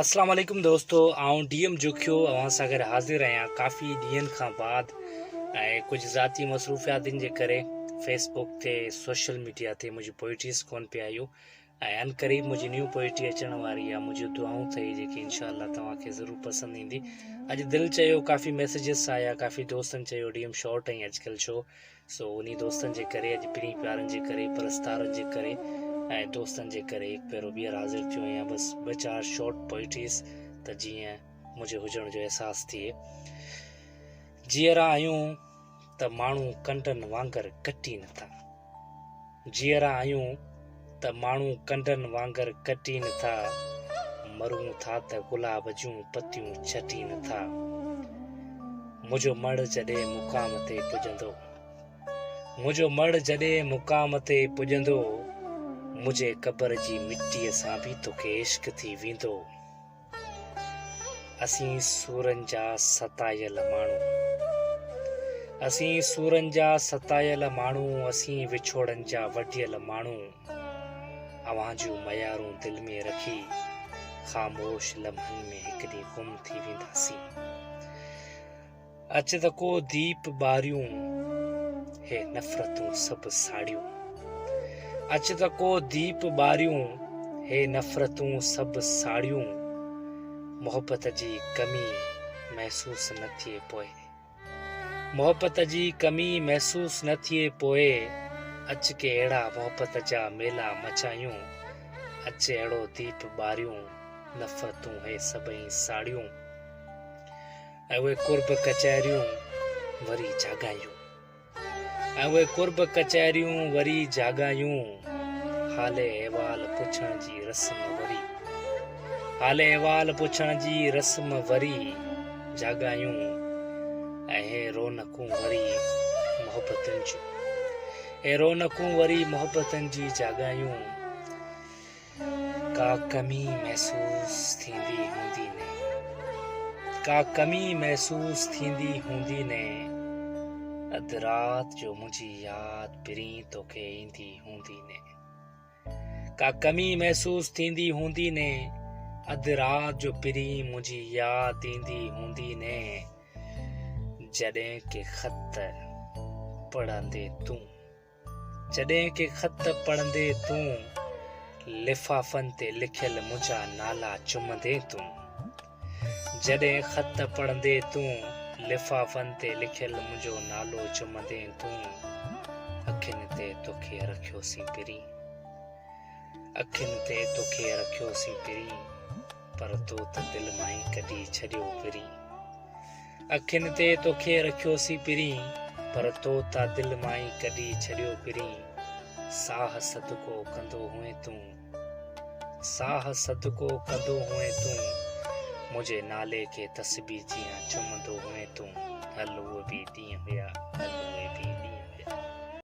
اسلام عليڪم دوستو آئون ڊي ايم جوکيو اوهان سان گڏ حاضر آهيان ڪافي ڏينهن کان بعد ۽ ڪجهه ذاتي مصروفياتن جي ڪري فيس بڪ تي سوشل ميڊيا تي منهنجي پوئٽريز ڪون پئي آيون ۽ ان قريب منهنجي نيو پوئٽري اچڻ واري آهي منهنجون دعائون اٿئي جيڪي انشاء الله توهان کي ضرور پسند ايندي اڄ دل چيو ڪافي ميسيجز آيا ڪافي دوستن چيو ڊي ايم شارٽ ۽ اڄڪلهه ڇو سو انهي دوستن جي ڪري اڄ پرين پيارن جي ڪري پرستارن جي ڪري ۽ دوستن جي ڪري هڪ ڀيرو ٻيهر حاضر ٿيو آهيان بس ٻه چار شارٽ پوئٽريز ته جيئن منهنجي هجڻ جو احساس ٿئي. جيئرا آهيون ته ماڻهو ڪنڊن وانگر ڪٽين ٿا. جيئرا آهيون ته ماڻهو ڪنڊن وانگر ڪٽين ٿا، مرون ٿا ته گلاب جون پتيون ڇٽين ٿا. منهنجو مڙهه جڏهن مقام تي پڄندو، منهنجو مڙهه جڏهن مقام تي پڄندو، منهنجي قبر جي مٽيء سان به توکي عشق ٿي ويندو. اسين سورن جا ستايل ماڻهو. اسين سورن جا ستايل ماڻهو، اسين وڇوڙن جا وڍيل ماڻهو. اوهان جون ميارون دل ۾ رکي، خاموش لمحن ۾ هڪ ڏينهن گم ٿي وينداسين. اچ ته ڪو ديپ ٻاريون، هي نفرتون سڀ ساڙيون. اچ ته ڪو ديپ ٻاريون، هي نفرتون سڀ ساڙيون. محبت جي ڪمي محسوس نه ٿئي پوء. محبت جي ڪمي محسوس نه ٿئي پوء. اچ ڪي اهڙا محبت جا ميلا مچايون. اچ اهڙو ديپ ٻاريون، نفرتون هي سڀئي ساڙيون. ۽ اهي قرب ڪچهريون وري جاڳايون. ۽ اهي قرب ڪچهريون وري جاڳايون. حال احوال پڇڻ جي رسم وري. حال احوال پڇڻ جي رسم وري جاڳايون. ۽ هي رونقون وري محبتن جون. هي رونقون وري محبتن جي جاڳايون. ڪا ڪمي محسوس ٿيندي هوندي ني. ڪا ڪمي محسوس ٿيندي هوندي ني. اڌ رات جو منهنجي ياد پرين توکي ايندي هوندي ني. ڪا ڪمي محسوس ٿيندي هوندي ني. اڌ رات جو پرين منهنجي ياد ايندي هوندي ني. جڏهن ڪي خط پڙهندي تون. جڏهن ڪي خط پڙهندين تون، لفافن تي لکيل منهنجا نالا چمندين تون. جڏهن خط پڙهندين تون، لفافن تي لکيل منهنجو نالو چمندين تون. اکين تي توکي رکيوسين پرين، اکين تي توکي رکيوسين پرين، پر تو ته دل مان ئي ڪڍي ڇڏيو پرين. اکين تي توکي رکيوسين پرين، پر تو تا دل مان ئي ڪڍي ڇڏيو پرين. ساهه صدقو ڪندو هئين تون، ساهه صدقو ڪندو هئين تون، منهنجي نالي کي تسبيح جيان چمندو هئين تون. هل اهي به ڏينهن هيا، هل اهي به.